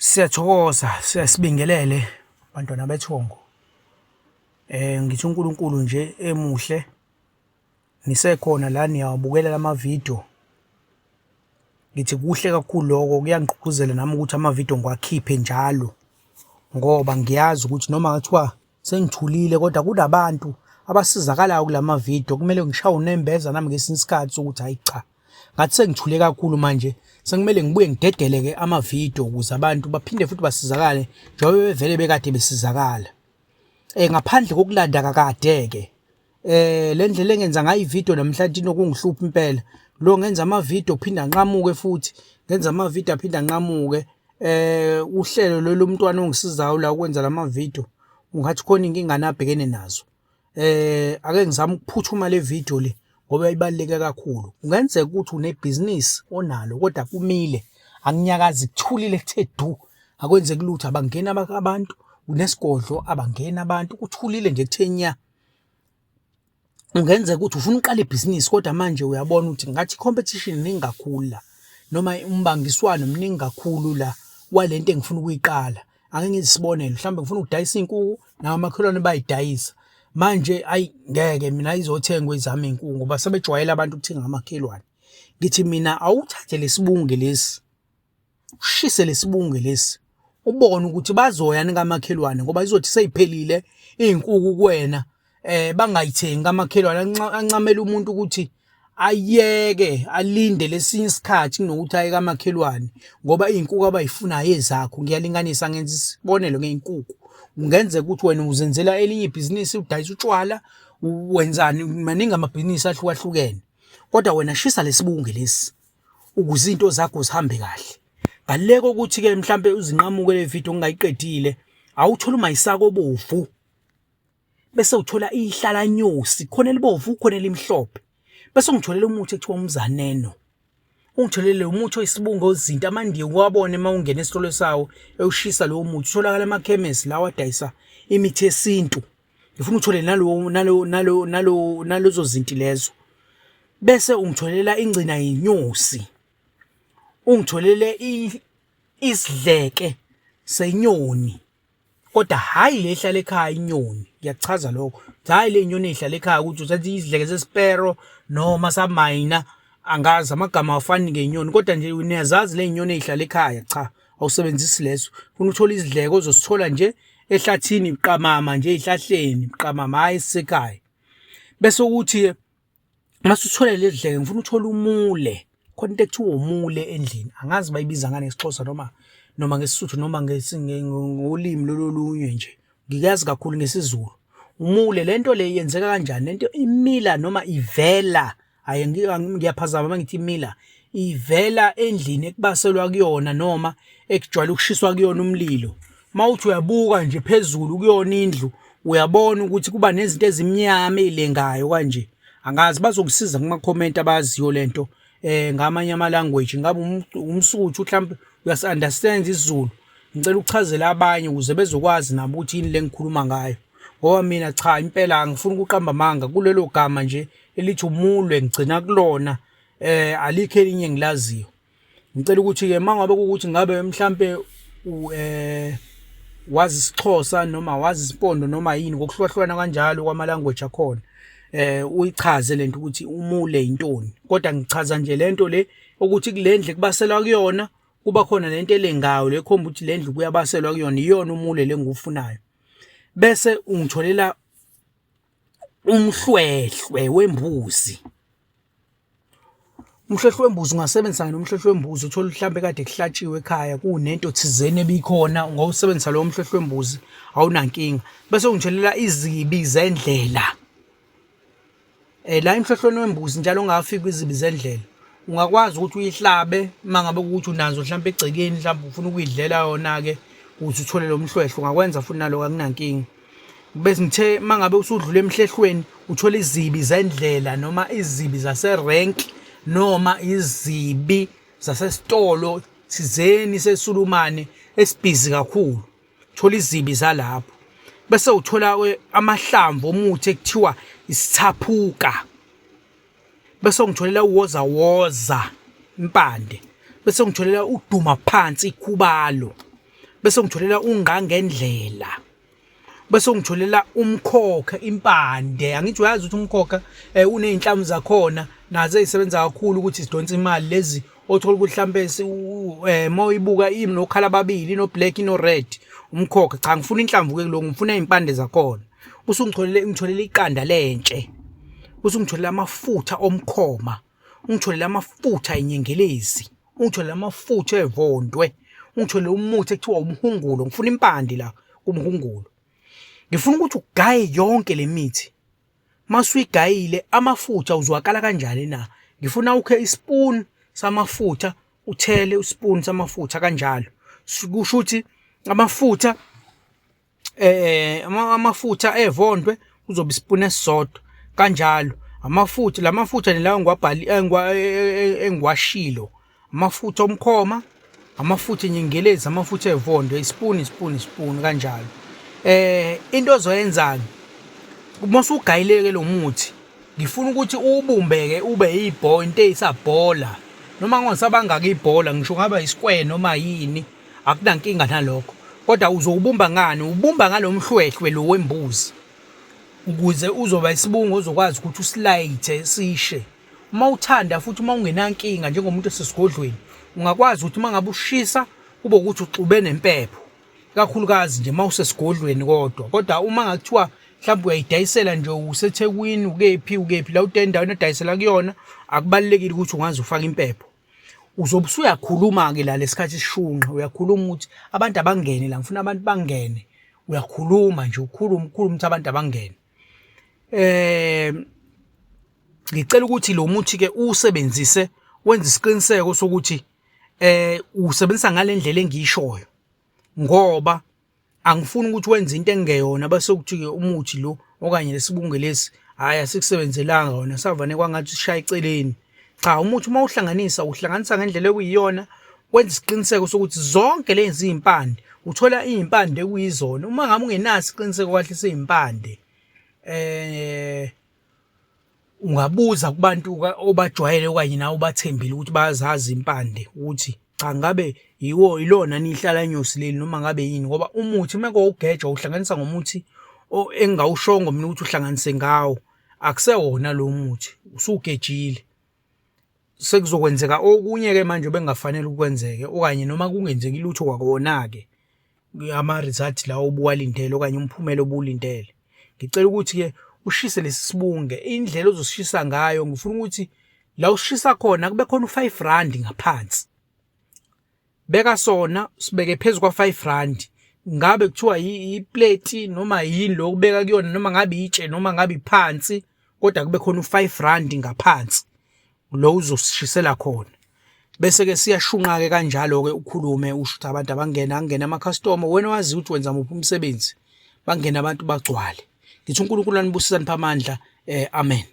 Siyathokoza, siyasibingelele bantwana bethongo. Ngithi uNkulunkulu nje emuhle nisekhona la niyawabukela lama-video. Ngithi kuhle kakhulu loko kuyangigqugquzela nami ukuthi ama-video ngiwakhiphe njalo ngoba ngiyazi ukuthi noma ngathiwa sengithulile kodwa kunabantu abasizakalayo kula ma-video. Kumele ngishawe unembeza nami ngesinye isikhathi sokuthi hhayi cha, ngathi sengithule kakhulu manje sekumele ngibuye ngidedele-ke ama-video ukuze abantu baphinde futhi basizakale njengoba bevele bekade besizakala. Ngaphandle kokulanda kakade-ke le ndlela engenza ngayo ividiyo namhlanje inokungihlupha impela. Lo ngenza amavidiyo phinde anqamuke futhi, ngenza amavidiyo aphinde anqamuke. Uhlelo lolu umntwana ongisizayo la ukwenza la mavidiyo ungathi khona inkinga abhekene nazo. Ake ngizame ukuphuthuma le video le ngoba ibaluleke kakhulu. Kungenzeka ukuthi unebhizinisi onalo kodwa kumile, akunyakazi, kuthulile kuthe du, akwenzeki lutho, abangeni abantu, unesigodlo abangeni abantu, kuthulile nje kuthe nya. Kungenzeka ukuthi ufuna uqala ibhizinisi kodwa manje uyabona ukuthi ngathi i-competition iningi kakhulu la noma umbangiswano mningi kakhulu la walento engifuna ukuyiqala. Ake ngenze isibonelo, mhlawumbe ngifuna ukudayisa iy'nkukhu nabomakhelwane bayayidayisa. Manje ayi ngeke mina izothengwa ezami iy'nkukhu ngoba sebejwayele abantu ukuthenga kamakhelwane. Ngithi mina awuthathe lesibunge lesi, ushise lesibunge lesi, ubone ukuthi bazoya yini kamakhelwane ngoba izothi seyiphelile iy'nkukhu kuwena bangayithengi kamakhelwane ancamele umuntu ukuthi ayeke alinde lesinye isikhathi kunokuthi aye kamakhelwane ngoba iy'nkukhu abayifunayo ezakho. Ngiyalinganisa ngenza isibonelo ngey'nkukhu. Kungenzeka ukuthi wena uzenzela elinye ibhizinisi udayisa utshwala wenzani, maningi amabhizinisi ahlukahlukene kodwa wena shisa lesibunge lesi ukuze izinto zakho zihambe kahle. Ngale kokuthi-ke mhlampe uzinqamuke le video ngingayiqedile, awuthole umayisaka obovu bese uthola ihlalanyosi khona elibomvu khona elimhlophe bese ungitholela umuthi ekuthiwa umzaneno ungitholele umuthi oyisibungu ozinto amandiya uwabone uma ungena esitolo sawo ewushisa lowo muthi utholakala emakhemesi lawa adayisa imithi yesintu ngifuna uthole nalowo nalo nalo nalo nalezo zinti lezo bese ungitholela ingcina yenyosi ungitholele isidleke senyoni Kodwa hhayi le ehlala ekhaya inyoni, ngiyakuchaza lokho. Hhayi le nyoni ehlala ekhaya ukuthi uthathe isidleke sesipero noma samayina, angazi amagama awafani ngenyoni kodwa nje niyazazi le nyoni ey'hlala ekhaya, cha awusebenzisi leso. Funa uthole isidleke ozosithola nje ehlathini buqamama nje ey'hlahleni buqamama, hhayi esisekhaya. Bese kuthi-ke Mase uthole leli dleke ngifuna uthole umule, khona into ekuthiwa umule endlini, angazi bayibiza ngani ngesiXhosa noma noma ngesiSuthu noma ngolimi lolu olunye nje, ngikuyazi kakhulu ngesiZulu. Umule le nto le yenzeka kanjani? Le nto imila noma ivela, hhayi ngiyaphazama uma ngithi imila, ivela endlini ekubaselwa kuyona noma ekujwayele ukushiswa kuyona umlilo. Mawuthi uyabuka nje phezulu kuyona indlu uyabona ukuthi kuba nezinto ezimnyama ezilengayo kanje. Angazi bazokusiza kuma-comment abaziyo lento ngamanye ama-language ngabe umSuthu mhlawumbe uyasi-understand isiZulu. Ngicela ukuchazela abanye ukuze bezokwazi nabo ukuthi yini le engikhuluma ngayo. Ngoba mina cha impela angifuni ukuqamba amanga kulelo gama nje elithi umulwe ngigcina kulona alikho elinye engilaziyo. Ngicela ukuthi-ke uma ngabe kuwukuthi ngabe mhlampe wazi isiXhosa noma wazi isiMpondo noma yini ngokuhlukahlukana kanjalo kwama-language akhona uyichaze lento ukuthi umule yintoni. Kodwa ngichaza nje lento le ukuthi kule ndlu ekubaselwa kuyona kuba khona lento elengayo le ekhomba ukuthi le ndlu kuyabaselwa kuyona iyona umule le engiwufunayo. Bese ungitholela umhlwehlwe wembuzi. Umhlwehlwe wembuzi ungasebenzisa nomhlwehlwe wembuzi uthole mhlampe kade kuhlatshiwe ekhaya kunento thizeni ebikhona ungawusebenzisa lowo mhlwehlwe wembuzi awunankinga. Bese ungithelela izibi zendlela. La emhlohlweni wembuzi njalo ungafiki kwizibi zendlela ungakwazi ukuthi uyihlabe uma ngabe kuwukuthi unazo mhlampe egcekeni mhlampe ufuna ukuyidlela yona-ke ukuze uthole lo mhlwehlwe ungakwenza futhi naloko akunankinga. Bese ngithe uma ngabe usudlula emhlehlweni uthole izibi zendlela noma izibi zaserenki noma izibi zasesitolo thizeni sesulumane esibhizi kakhulu, thola izibi zalapho. Bese uthola amahlamvu omuthi ekuthiwa isithaphuka. Bese ungitholela uwoza woza impande. Bese ungitholela uduma phansi ikhubalo. Bese ungitholela ungqangendlela. Bese ungitholela umkhokha impande. Angithi uyazi ukuthi umkhokha eh, uney'nhlamvu zakhona nazo ey'sebenza kakhulu ukuthi zidonse imali lezi othola ukuthi mhlampe eh, uma uyibuka inokhala ababili ino-black ino-red umkhokha. Cha, ngifuna inhlamvu-ke kuloko, ngifuna iy'mpande zakhona. Usungitholele ngitholele iqanda lentshe. Usungitholele amafutha omkhoma. Ungitholele amafutha enyengelezi. Ungitholele amafutha evondwe. Ungitholele umuthi ekuthiwa umhungulo. Ngifuna impande la kumhungulo. Ngifuna ukuthi ugaye yonke le mithi. Masuyigayile amafutha uzwakala kanjani na? Ngifuna ukhe ispoon samafutha uthele uspoon samafutha kanjalo. Kusho ukuthi amafutha eh amafutha evondwe kuzoba isipuni esisodwa kanjalo amafutha lamafutha lawo ngiwabhali engiwashilo amafutha omkhoma amafutha enyengelezi amafutha evondwe isipuni isipuni isipuni kanjalo eh into ozoyenzani uma usugayileke lo muthi ngifuna ukuthi uwubumbeke ube ibhola into eyisabhola noma ngongasabangaka ibhola ngisho ngaba isquare noma yini Akunankinga nalokho. Kodwa uzowubumba ngani? Ubumba ngalo mhlwehlwe lo wembuzi ukuze uzoba isibungu ozokwazi ukuthi usilayithe sishe. Uma uthanda futhi uma ungenankinga njengomuntu osesigodlweni ungakwazi ukuthi uma ngabe ushisa kube ukuthi uxube nempepho ikakhulukazi nje uma usesigodlweni kodwa kodwa uma ngakuthiwa mhlawumbe uyayidayisela nje useThekwini ukephi ukephi la ude endaweni odayisela kuyona akubalulekile ukuthi ungaze ufake impepho. Uzobe usuyakhuluma-ke la lesikhathi sishunqa, uyakhuluma ukuthi abantu abangene la, ngifuna abantu bangene. Uyakhuluma nje ukhulume ukhulume ukuthi abantu abangene. Eh ngicela ukuthi lo muthi ke uwusebenzise wenze isiqiniseko sokuthi eh usebenzisa ngalendlela engiyishoyo ngoba angifuni ukuthi wenze into engeyona bese kuthi-ke umuthi lo okanye lesibunge lesi hhayi asikusebenzelanga wona savane kwangathi sishaya eceleni cha umuthi uma uhlanganisa uhlanganisa ngendlela ekuyiyona wenza isiqiniseko sokuthi zonke lezi zimpande uthola izimpande ekuyizona uma ngabe ungenaso isiqiniseko kahle sezimpande eh Ungabuza kubantu obajwayele okanye nawe ubathembile ukuthi bayazazi impande ukuthi cha ngabe yiwo ilona nihlalanyosi leli noma ngabe yini ngoba umuthi uma kowugeja uhlanganisa ngomuthi engingawushongo mina ukuthi uhlanganise ngawo akusewona lo muthi usugejile. Sekuzokwenzeka okunye-ke manje obekungafanele ukwenzeke okanye noma kungenzeki lutho kwakona-ke. ama-result lawo obuwalindele okanye umphumela obuwulindele. Ngicela ukuthi-ke ushise lesi sibunge indlela ozosishisa ngayo ngifuna ukuthi la usishisa khona kube khona u-five rand ngaphansi. Beka sona sibeke phezu kwa-five rand ngabe kuthiwa ipleti noma yini lo kubeka kuyona noma ngabe itshe noma ngabe iphansi kodwa kube khona u-five rand ngaphansi. Lo uzosishisela khona. Bese-ke siyashunqa-ke kanjalo-ke ukhulume usho ukuthi abantu abangene angene amakhastoma wena wazi ukuthi wenza muphi umsebenzi bangene abantu bagcwale. Ngithi uNkulunkulu anibusise aniphe amandla eh amen.